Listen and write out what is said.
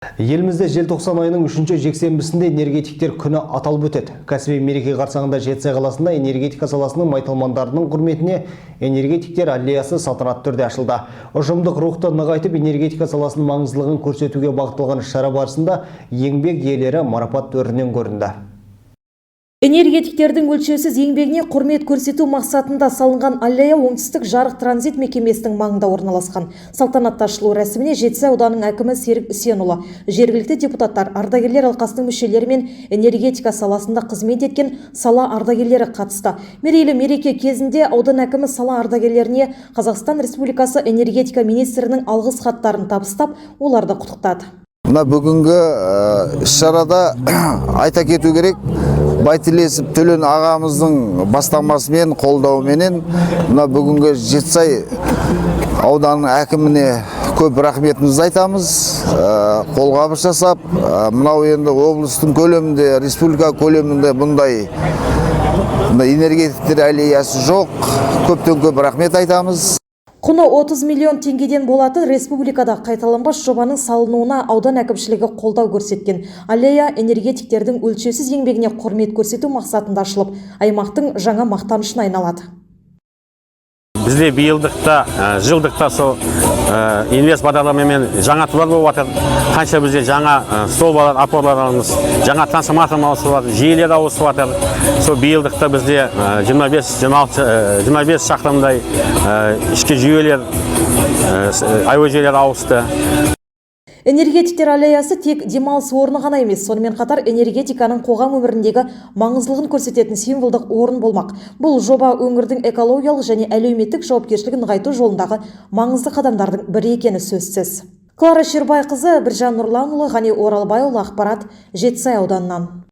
Елімізде желтоқсан айының үшінші жексенбісінде Энергетиктер күні аталып өтеді. Кәсіби мереке қарсаңында Жетісай қаласында энергетика саласының майталмандарының құрметіне Энергетиктер аллеясы салтанатты түрде ашылды. Ұжымдық рухты нығайтып, энергетика саласының маңыздылығын көрсетуге бағытталған шара барысында еңбек иелері марапат төрінен көрінді. Энергетиктердің өлшеусіз еңбегіне құрмет көрсету мақсатында салынған аллея Оңтүстік жарық транзит мекемесінің маңында орналасқан. Салтанатты ашылу рәсіміне Жетісай ауданының әкімі Серік Үсенұлы, жергілікті депутаттар, ардагерлер алқасының мүшелері мен энергетика саласында қызмет еткен сала ардагерлері қатысты. Мерейлі мереке кезінде аудан әкімі сала ардагерлеріне Қазақстан Республикасы энергетика министрінің алғыс хаттарын табыстап, оларды құттықтады. Мына бүгінгі іс-шарада айта кету керек, Байтілесов Төлен ағамыздың бастамасымен, қолдауыменен мына бүгінгі Жетісай ауданының әкіміне көп рахметімізді айтамыз. Қолғабыс жасап, мынау енді облыстың көлемінде, республика көлемінде бұндай мына энергетиктер аллеясы жоқ. Көптен көп рахмет айтамыз. Құны 30 миллион теңгеден болатын республикада қайталанбас жобаның салынуына аудан әкімшілігі қолдау көрсеткен. Аллея энергетиктердің өлшеусіз еңбегіне құрмет көрсету мақсатында ашылып, аймақтың жаңа мақтанышына айналады. Бізде биылдықта, жылдықта сол инвест бағдарламамен жаңа тулар болып жатыр. Қанша бізде жаңа столбалар, опораларымыз, жаңа трансформатор ауысып жатыр, жүйелер ауысып жатыр. Сол биылдықта бізде 25, 26, 25 шақырымдай ішкі жүйелер, әуе жүйелері ауысты. Энергетиктер аллеясы тек демалыс орны ғана емес, сонымен қатар энергетиканың қоғам өміріндегі маңыздылығын көрсететін символдық орын болмақ. Бұл жоба өңірдің экологиялық және әлеуметтік жауапкершілігін нығайту жолындағы маңызды қадамдардың бірі екені сөзсіз. Клара Шербайқызы, Біржан Нұрланұлы, Ғани Оралбайұлы, ақпарат, Жетісай ауданынан.